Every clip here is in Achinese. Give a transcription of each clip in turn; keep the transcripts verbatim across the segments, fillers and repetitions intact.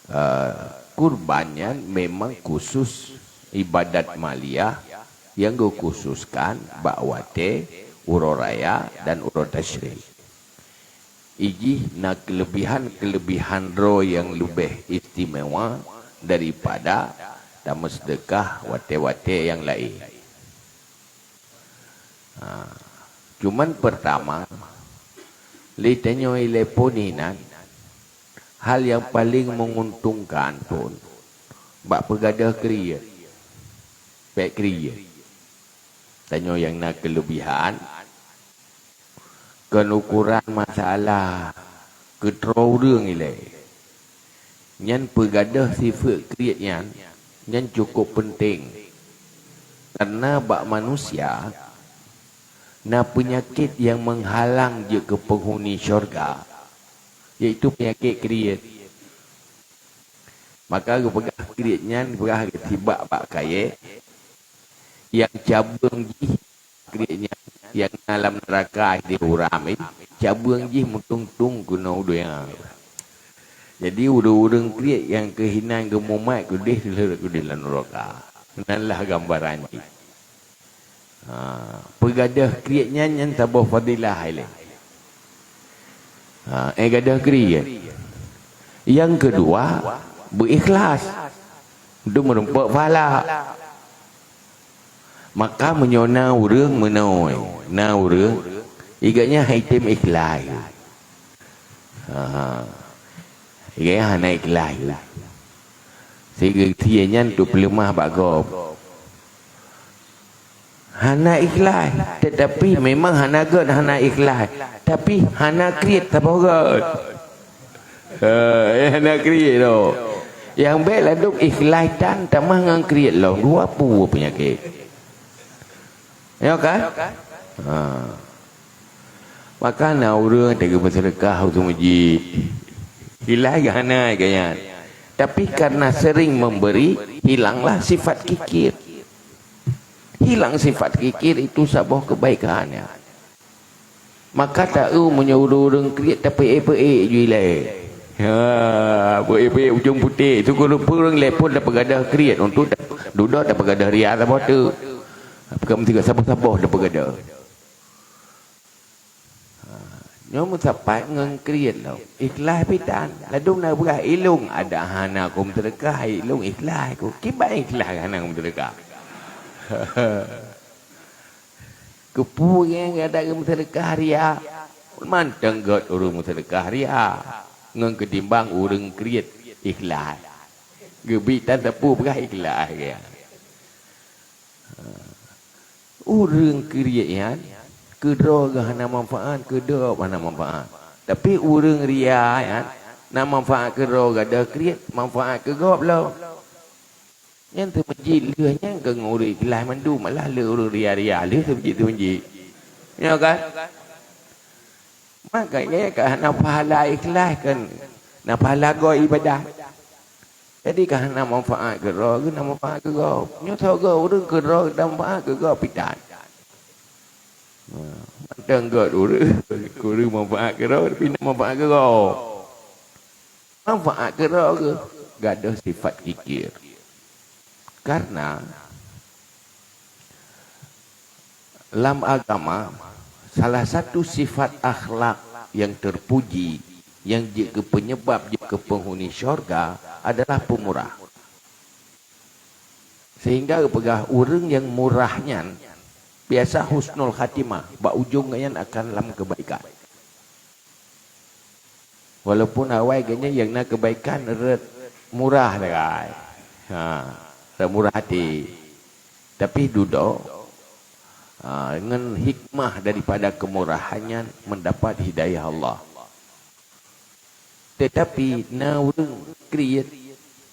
Eh, kurban nyan memang khusus ibadat maliyah nyang geukhususkan bak watée uroe raya dan uroe tasyrik. Ijih na keulebihan-keulebihan droe nyang leubeh istimewa daripada tameuseudeukah watée-watée nyang laén. Ha, cuman peurtama, lé tanyoe ilée phon inan, hal nyang paleng meunguntongkan phon bak peugadôh kriet, bék kriet. Tanyoe nyang na keulebihan, kon ukoran masalah keu droe ureuëng ilée. Nyan peugadôh sifeuet kriet nyan, nyan cukôp peunteng. Kareuna bak manusia na peunyakét nyang meuhalang jeuet keu peunghuni syeuruga, yaitu peunyakét kriet. Maka geupeugah kriet nyan geupeugah geutibak bak kayée, nyang cabeueng jih kriet nyan nyang na lam neuraka di uram, eh, cabeueng jih meutung-tung keunoe u donya. Jadi, ureuëng-ureuëng kriet nyang keuhinan geumumat keudeh, keudeh lam neuraka. Nan lah gambaran jih. Ha, peugadôh kriet nyan, nyan saboh fadilah ilée. Ha, eh, gadôh kriet. Nyang keudua, beuikhlas. Untuk meurumpok pahala. Maka meunyoe na ureuëng meunoe, na ureuëng, i gobnyan han item ikhlas. Ha. I gobnyan hana ikhlas. Sehingga sie nyan teupeuleumah bak gob. Hana ikhlas, tetapi memang hana gét, hana ikhlas, tapi hana kriet saboh gét. Eh, hana kriet lom. Nyang bék ladôm ikhlas tan tamah ngon kriet lom, dua peue peunyakét. Ya kan? Ha. Maka na ureuëng teungoh beuseudeukah u meuseujid. Ikhlas hana gét nyan. Tapi karena sering memberi, hilanglah sifat kikir. Hilang sifat kikir itu saboh kebaikan, ya. Maka taeu meunyoe ureuëng kriet tapeuék-peuék ju ilée. Ha, peuék-peuék ujong putéh. Syukur ureuëng lé phon tapeugadôh kriet untuk ta-, dudoe tapeugadôh ria saboh teuk. Bukan meusigoe saboh-saboh tapeugadôh. Ha, nyoe meusapat ngon kriet lom. Ikhlas pih tan. Ladôm na peugah ilong ada hana kum seudeukah, ilong ikhlas ku. Kiban ikhlas hana kum seudeukah. Keupeue nyang gata geumeuseudekah ria? Mantong gét ureuëng meuseudeukah ria ngon keutimbang ureuëng kriet ikhlas. Geubiet tan sapeue peugah ikhlas geuh. Ureuëng kriet nyan keudroe geuh hana manfaat, keu gob hana manfaat. Tapi ureuëng ria nyan na manfaat keudroe gadôh kriet, manfaat keu gob lom. Nyan teumeuji lheueh nyan keu ureuëng ikhlas mandum, malah lé ureuëng ria-ria lheueh teumeuji-teumeuji. Nyoe kan? Makanya ka hana pahala ikhlas kan, na pahala gob ibadah. Jadi ka hana manfaat keudroe, na manfaat keu gob. Nyoe soe gob ureuëng keudroe na manfaat keu gob pih tan. Nah, mantong gét ureuëng, ureuëng manfaat keudroe, tapi na manfaat keu gob. Manfaat keudroe geuh gadôh sifat kikir. Karena lam agama, salah satu sifat akhlak yang terpuji, yang jeuet keu penyebab jeuet keu penghuni syurga adalah pemurah. Sehingga geupeugah ureuëng nyang murah nyan biasa husnul khatimah, bak ujong nyan akan lam kebaikan. Walaupun awai geuhnyan nyang na kebaikan rot murah sagai. Ha, rot murah até. Tapi dudoe, ha, ngon hikmah daripada kemurahan nyan mendapat hidayah Allah. Tetapi na ureuëng kriet,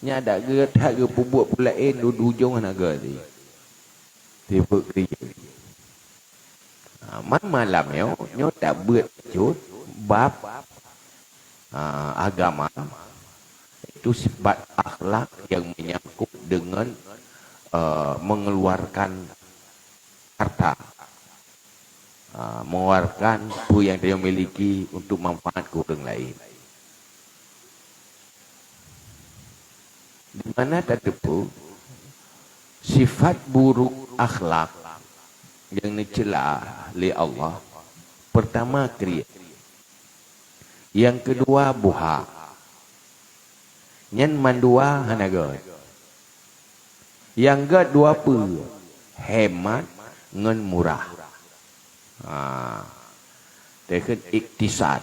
nyan dak gét that geupeubuet peue laén, u ujong hana gét. Sifeuet kriet. Ha, man malam nyoe, nyoe tabeuet cut bab, ha, agama, itu sifat akhlak yang menyangkut dengan, eh, mengeluarkan harta, ha, mengeluarkan peue nyang tanyoe miliki untuk manfaat keu ureuëng laén. Di mana tateupeue sifat buruk akhlak nyang neucela lé Allah? Pertama, kriet. Nyang keudua, buhak. Nyan mandua hana gét. Nyang gét dua peue, hemat ngon murah. Ha. Teukeun iktisad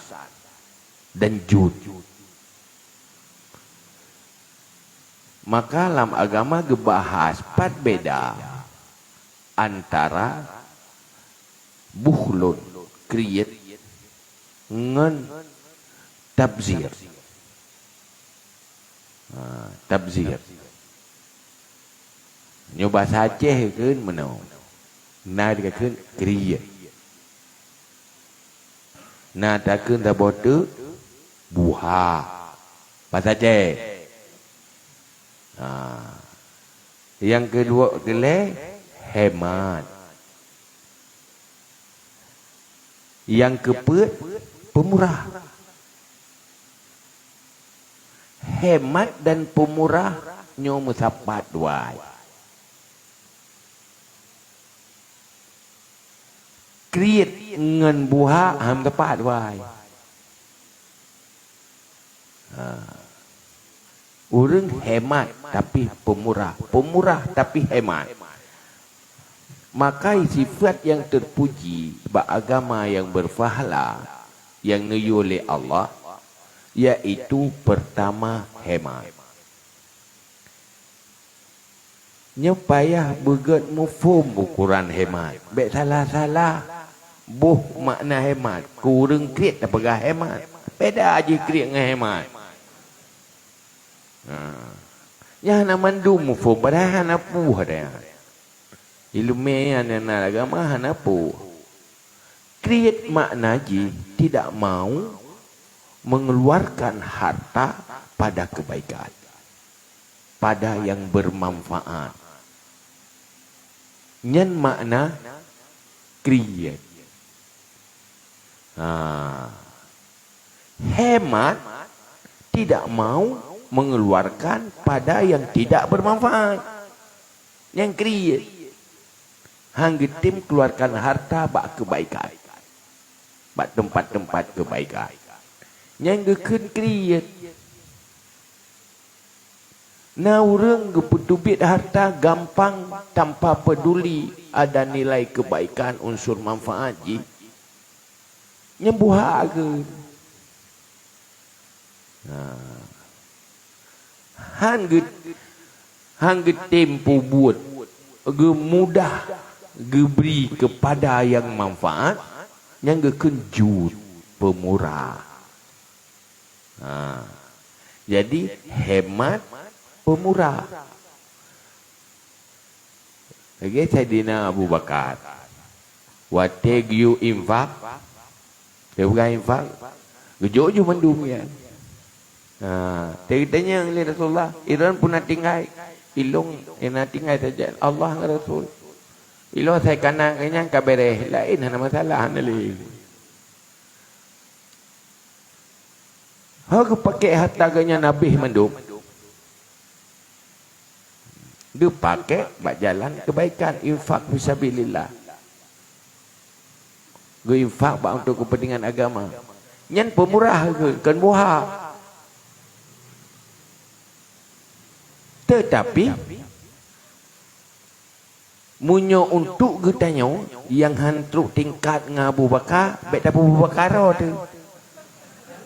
dan jud. Maka lam agama geubahas pat beda antara bukhlun, kriet, ngon tabzir. Ha, tabzir. Nyoe basa Aceh kheun meunoe. Na takheun kriet. Na takheun saboh teuk buhak. Basa Aceh. Ha. Nyang keudua keulhèe, hemat. Nyang keupeuet, peumurah. Hemat dan peumurah nyoe meusapat dua. Kriet ngon buhak han meusapat dua. Ha. Ureuëng hemat tapi peumurah, peumurah tapi hemat. Maka sifat nyang teupuji bak agama nyang beurpahala nyang neuyue lé Allah, yaitu peurtama hemat. Nyoe payah beugét muphom ukoran hemat. Bék salah-salah boh makna hemat. Keu ureuëng kriet tapeugah hemat. Beda jih kriet ngon hemat. Ha. Nyan hana mandum muphom, padahai hana peue nyan. Ileumèe nyang na agama hana peue. Kriet makna jih tidak mau mengeluarkan harta pada kebaikan, pada yang bermanfaat. Nyan makna kriet. Ha. Hemat tidak mau mengeluarkan pada yang tidak bermanfaat. Nyang kriet. Han geutem keluarkan harta bak kebaikan. Bak tempat-tempat kebaikan. Nyang geukheun kriet. Na ureuëng geupeuteubiet harta gampang tanpa peduli ada nilai kebaikan unsur manfaat jih. Nyan buhak kheun. Ha. Han geu-, han geutem peubuet, geumudah geubri keupada nyang manfaat, nyang geukheun jud, peumurah. Ha. Jadi, hemat, peumurah. Lagèe Saidina Abu Bakar. Watèe geuyue infak, teupeugah infak, geujok ju mandum nyan. Ha, teugeutanyong lé Rasulullah, "Droeneuh peue na tinggai?" "Ilôn nyang na tinggai saja Allah ngon Rasul. Ilôn asai kana keu nyan ka bèrèh, laén hana masalah, hana lé." Ho geupakèk harta geuh nyan habéh mandum. Geupakèk bak jalan keubaikan, infak fisabilillah. Geuinfak bak untuk kepentingan agama. Nyan peumurah keu, kon buhak. Teutapi, meunyoe untuk geutanyoe nyang han trok tingkat ngon Abu Bakar, bèk tapeubuet Abu Bakar droe teuh.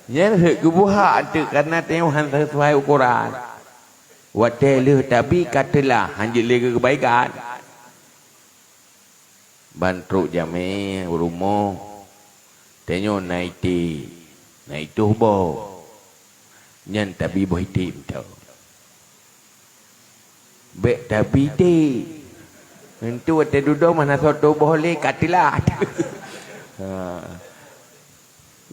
Nyan rhot geubuhak teuk kareuna tanyoe han sisuai ukoran. Watèe lheueh tabi ka teulah, han jeuet lé keu keubaikan. Ban trok jamèe u rumoh, tanyoe na iték, na itôh boh. Nyan tabi boh iték mantong. Bèk tabi iték. Entu watèe dudoe meuhana soe tôh boh lé ka teulah. Ha.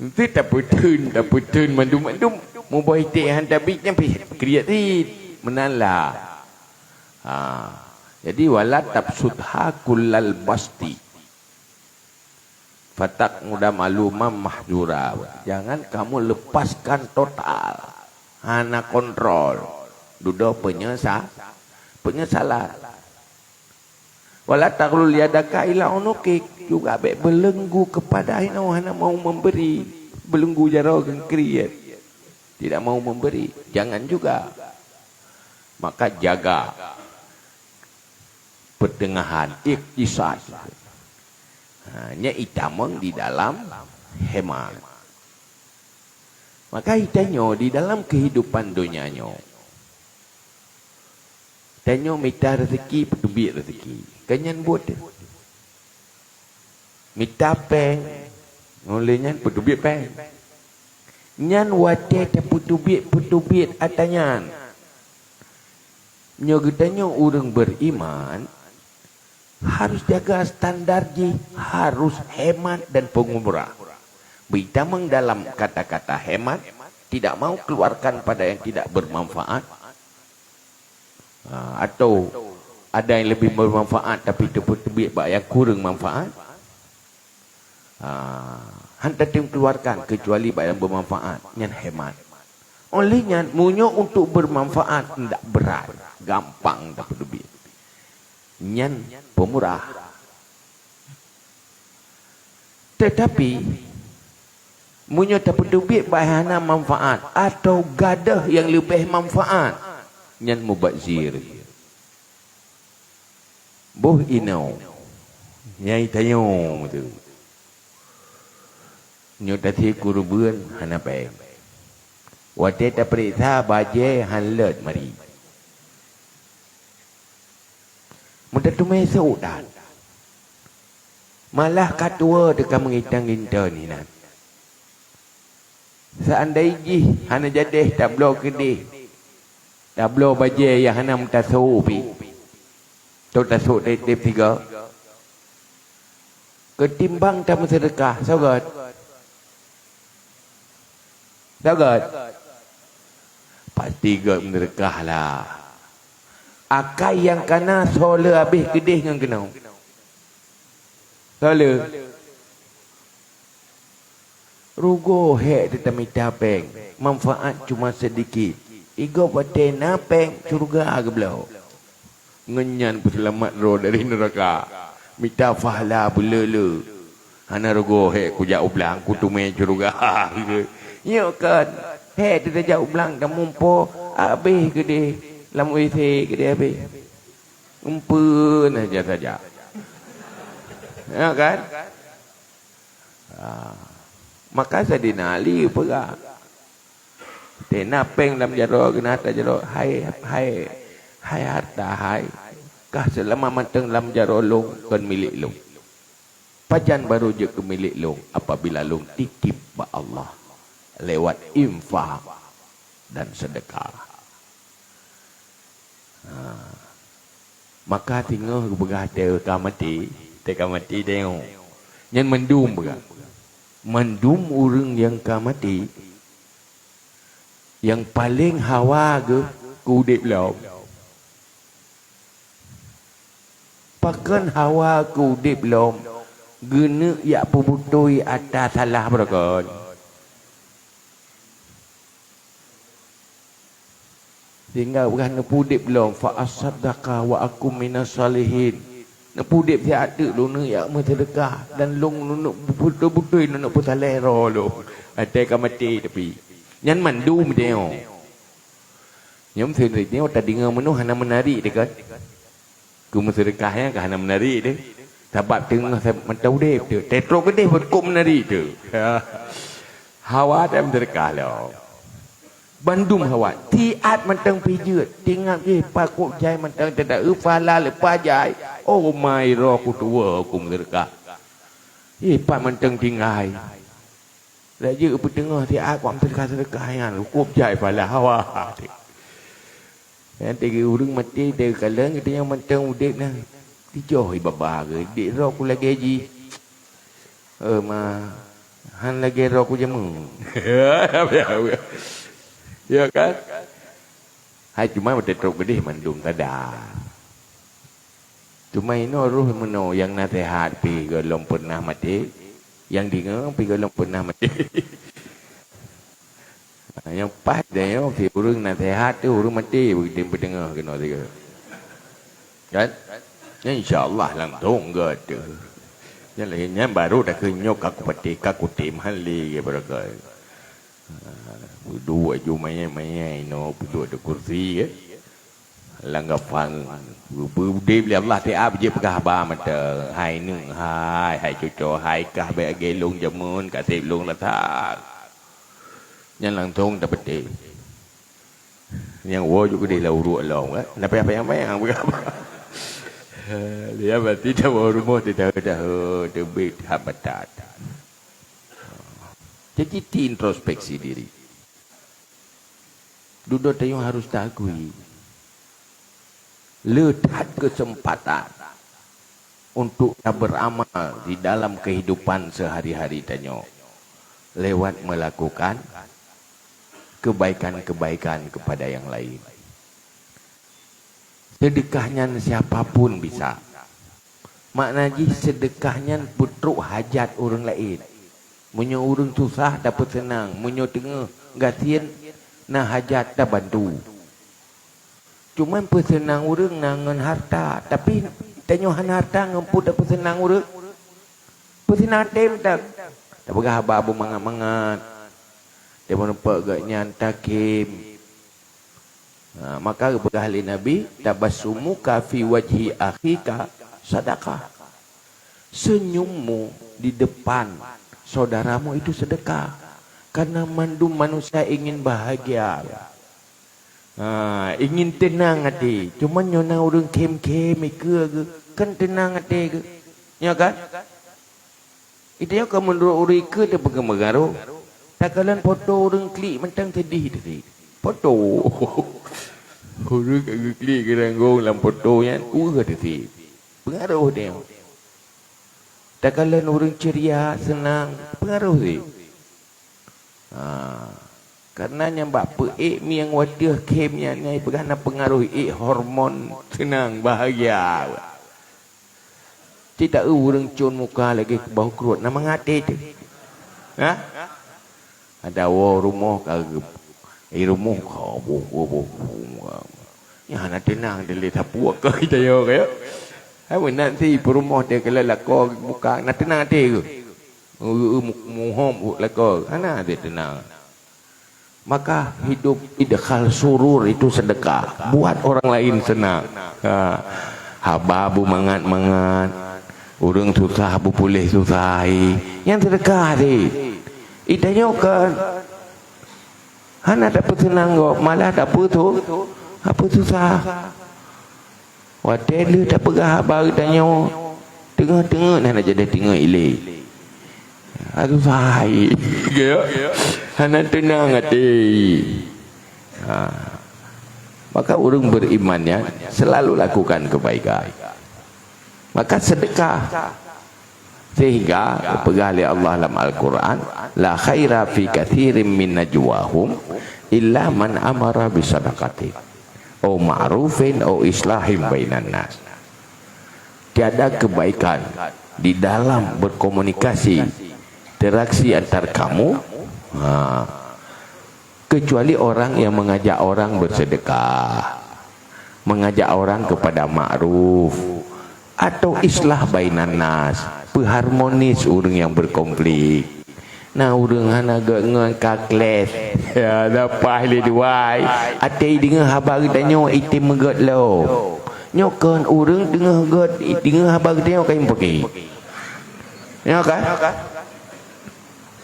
Entu tapeutheun, tapeutheun mandum-mandum. Muboh iték han tabi nyan pih kriet cit. Meunan lah. Ha. Jadi, wala tabsutha kullal basti. Fataq'uda maluman mahjura. Jangan kamu lepaskan total. Hana kontrol. Dudoe penyesa-, penyesalan. "Wala taghlul yadaka ila unuqik," juga bék beulenggu keupada inoe hana mau memberi, beulenggu jaroe geukriet, tidak mau memberi, jangan juga. Maka jaga pertengahan, iktisad. Ha, nyan itamong di dalam hemat. Maka itanyoe di dalam kehidupan donya nyoe, tanyoe mita rezeki, peuteubiet rezeki. Kan nyan buet teuh. Mita péng, ngon lé nyan peuteubiet péng. Nyan watée tapeuteubiet, peuteubiet atra nyan. Nyoe geutanyoe ureuëng beriman, harus jaga standar jih, harus hemat dan pemurah. Beuitamong dalam kata-kata hemat, tidak mau keluarkan pada yang tidak bermanfaat. Ha, atau ada yang lebih bermanfaat tapi teupeu-, teubiet bak nyang kureueng manfaat. Ha, han tatem keluarkan kecuali bak nyang bermanfaat, nyan hemat. Oleh nyan, meunyoe untuk bermanfaat ndak berat, gampang tapeuteubiet. Nyan pemurah. Tetapi, meunyoe tapeuteubiet bak hana manfaat atau gadôh nyang leubeh manfaat, nyan mubazir. Boh inoe, nyang itanyoe teuh. Nyoe tasie keureubeuen hana péng. Watée tapeuriksa bajée han lôt marit. Meutateumé sôk that. Malah ka tuwoe teuka meungitan ginton inan. Seandai jih hana jadeh tabloe keudeh, tabloe bajée nyang hana meutasôk pih, atau tasôk tieb-tieb sigoe, keutimbang tameuseudeukah, soe gét? Soe gét? Pasti gét meuseudeukah lah. Akai nyang kana soe le habéh keudeh ngon keunoe? Soe le? Rugoe hék teutamita péng, manfaat cuma seudikit. Igob watée na péng, syeuruga geubloe. Ngon nyan peuseulamat droe dari neuraka. Mita pahala beuleu-leu. Hana rugoe hék kujak u blang, kuteumé syeuruga. Nyoe kan, hék teutajak u blang tamumpo, habéh keudeh lam W C keudeh habéh. Umpeuen saja-saja. Ya kan? Ah, maka Saidina Ali peugah, "Tena péng lam jaroe, geuna tajaroe, hai, hai, hai hareuta hai, kah seulama mantong lam jaroe lôn kon milék lôn. Pajan barô jeuet keu milék lôn apabila lôn titip bak Allah lewat infak dan seudeukah." Ha. Maka singoh geupeugah teuka maté, teuka maté tanyoe. Nyan mandum peugah. Mandum ureuëng nyang ka maté, nyang paleng hawa geuh keu udeb lom. Pakon hawa keu udeb lom, geuneuk jak peubeutôi atra salah beurokon. Sehingga gobnyan neupeudeb lom, "Fa asaddaqa wa akum minas salihin." Neupeudeb siat teuk lôn jak meuseudeukah dan lôn neuneuk beutôi-beutôi neuneuk peusaleh droe lôn. Watée ka maté tapi. Nyan mandum tanyoe. Nyoe seuneueh nyoe tadeungoe meunoe hana meunari teuh kan? Keu meuseudeukah nyan ka hana meunari teuh. Sabab teungoh sa-, mantong udeb teuh. Teutrok keudeh buet kok meunari teuh. Hawa dan meuseudeukah lom. Bandum hawa. Siat mantong pih jeuet. Teuingat jih pakok jai mantong teuda eu phala leupah jai. Oh, mai roh kutuwoe ku meuseudeukah. Ipat mantong tinggai. Laju peuteungoh siat kok meuseudeukah-seudeukah nyan, rukôb jai phala hawa. Nyan teungoh ureuëng maté teukalon geutanyoe mantong udeb na. Tijoh ié babah geuh, dek droe ku lagée jih. Eh, ma, han lagée droe ku jameun. Ya kan? Hai cuma meuteutôb keudeh mandum tada. Cuma inoe roh meunoe nyang naseuhat pih gohlom peunah maté, nyang deungoe pih gohlom peunah maté. Nyang paih tanyoe, si ureuëng naseuhat tu, ureuëng maté, beudeungoh keunoe sigoe. Kan? Nyan insya Allah langsong geuh tu. Nyan lagée nyan baru dah keunyok ka kupatéh, ka kutem hale ke barokon. Ha, peuduek aju manyai-manyai inoe, peuduek di kursi ke. Lam gafang, beu-, beu-, beudeb lé Allah Taala jeuet peugah haba mantong. Hai nyoe, hai, hai cucoe, hai kah bék lagée lôn jameun, ka seb lôn rasa. Nyan langsong tapatéh. Nyang woe juk keudeh lam uruek lom, kan? Na payah-payah manyang peugah haba. Dia berarti dah bak rumoh, dah tahu-tahu, teubiet haba that. Jadi, ti introspeksi diri. Dudoe tanyoe harus taakui, le that keuseumpatan untuk taberamal di dalam keuhidupan seuhari-hari tanyoe lewat meulakukan keubaikan-keubaikan keupada nyang laén. Seudeukah nyan siapa pun bisa. Makna jih seudeukah nyan peutrok hajat ureuëng laén. Meunyoe ureuëng susah, tapeuseunang. Meunyoe teungoh gasien, na hajat, tabantu. Cuman peuseunang ureuëng na ngon harta, tapi tanyoe hana harta ngon peue tapeuseunang ureuëng. Peuseunang até mantong. Tapeugah haba beumangat-mangat. Tameureumpok gobnyan, takhém. Ha, maka geupeugah lé Nabi, "Tabassumuka fi wajhi akhika sadaqah." Senyummu di depan saudaramu itu sedekah. Karena mandum manusia ingin bahagia. Ha, ingin tenang até. Cuman nyoe na ureuëng khém-khém ikeue geuh, kan tenang até geuh. Nyo kan? Itu nyoe ka meunurot ureuëng ikeue teupeugah meugaroh. Takalon foto ureuëng klik mantong sedih teuh. Foto. Ureuëng ka geuklik geuranggong lam foto nyan, ureuëng teuh. Peungaroh dia. Takalon ureuëng ceria, seunang, peungaroh teuh. Ha. Karena nyang bak peuék mieng wateuh khém nyan, nyan peugah na peungaroh ék hormon seunang, bahagia. Cit taeu ureuëng con muka lagée keubau kruet, na mangat até teuh. Ha? Ada woe rumoh ka geup-, i rumoh ka boh, boh, boh, boh. Nyan hana teunang dilé sapeue keu tanyoe kaya. Hai meunan si peurumoh dia keu lakoe muka, na teunang até keu? Mu-, mu-, muhom lakoe, hana até teunang. Maka hidup idkhal surur itu sedekah. Buat orang lain senang. Ha. Haba beumangat-mangat. Ureuëng susah beupuléh susah. Nyan sedekah teuh. Itanyoe kan hana tapeuseunang gob, malah tapeusu-, tapeususah. Watée lheueh tapeugah haba geutanyoe, teungoh-teungoh hana jadi teungoh ilée. Aduh, hai. Hana teunang até. Ha. Maka ureuëng beriman nyan selalu lakukan kebaikan. Maka sedekah. Sehingga peugah lé Allah lam Al-Quran, "La khaira fi katsirin min najwahum illa man amara bi sadaqatin au ma'rufin au islahim bainan nas." Tiada kebaikan di dalam berkomunikasi, interaksi antar kamu, ha, kecuali orang yang mengajak orang bersedekah, mengajak orang kepada makruf, atau islah bainan nas, peuharmonis ureuëng nyang berkonflik. Na ureuëng hana gét ngon ka kléh. Ya, dapat lé duai. Até deungoe haba geutanyoe item meugét lom. Nyoe kon ureuëng deungoh gét, deungoh haba geutanyoe ka imeupeuki. Nyoe kan?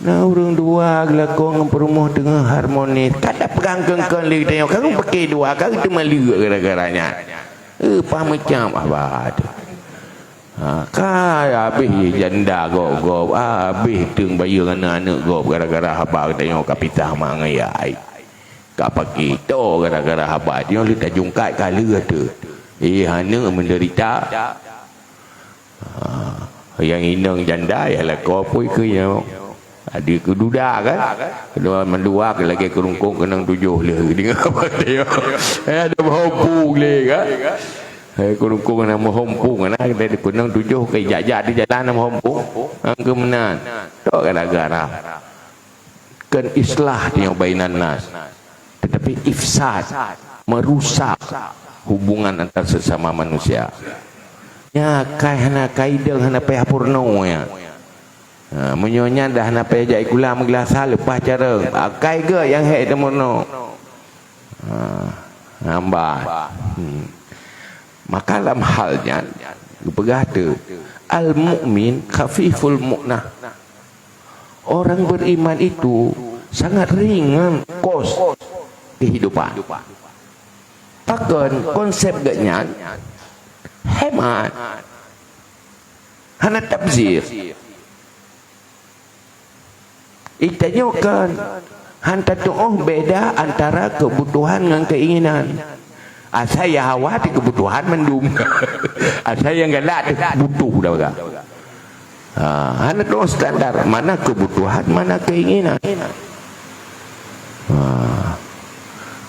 Na ureuëng dua geulakoe ngon peurumoh teungoh harmonis. Ka tapeugah kon-kon lé geutanyoe, ka geupeuki dua, ka geuteumaleue gara-gara nyan. Eh, pah meucam haba tu. Ha, ka habéh janda gob-gob, habéh teung bayeue ngon aneuk gob gara-gara haba geutanyoe ka pisah mak ngon yah. Ka paki to gara-gara haba nyoe lé tajungkat ka lheueh teuh. Eh, aneuk menderita. Ha, nyang inong janda yah lakoe pui keu nyoe. Adi keu duda kan? Kedua mandua ke lagée keurungkong keunong tujoh lé deungoe haba nyoe. Eh, ada meuhompu lé kan? Eh, keurungkong na meuhompu kan? Ada keunong tujoh ke jak-jak di jalan na meuhompu. Angke meunan. Tok gara-gara. Kon islah tanyoe bainan nas, tetapi ifsad, merusak hubungan antar sesama manusia. Nyan akai hana kaidong, hana payah peurunoe nyan. Ha, meunyoe nyan dah hana payah jak sikula meuglasa, leupah carông. Akai geuh nyang hék teumeurunoe. Ha, nambah. Hmm. Maka lam hal nyan, geupeugah teuh, "Al-mu'min khafiful mu'nah." Orang beriman itu sangat ringan kos kehidupan. Pakon konsep geuh nyan? Hemat. Hana tabzir. Itanyoe kan hana tatuoh beda antara keubutuhan ngon keinginan. Asai nyang hawa teuh keubutuhan mandum. Asai nyang galak teuh butuh dah baka. Ha, hana tuoh standar, mana keubutuhan, mana keinginan. Ha.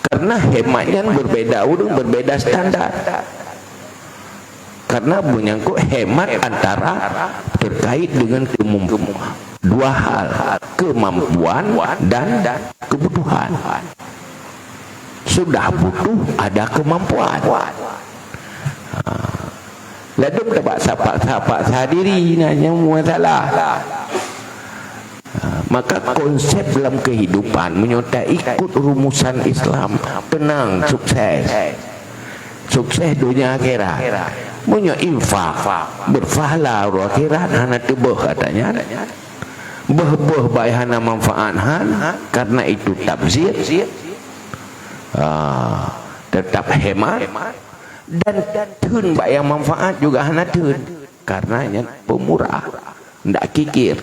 Karena hemat nyan berbeda ureuëng, berbeda standar. Karena menyangkut hemat antara terkait dengan kemampuan. Dua hal, kemampuan dan kebutuhan. Sudah butuh, ada kemampuan. Ha. Ladôm tabak sapak-sapak sadiri na nyang masalah. Ha, maka konsep dalam kehidupan, meunyoe ta ikut rumusan Islam, tenang, sukses. Sukses dunia akhirat. Meunyoe infak, berpahala uroe akhirat, hana teubeuh katanya. Beuh-beuh bak hana manfaat han, karena itu tabzir. Ah, tetap hemat dan theun bak nyang manfaat juga hana theun, karena nyan pemurah, ndak kikir.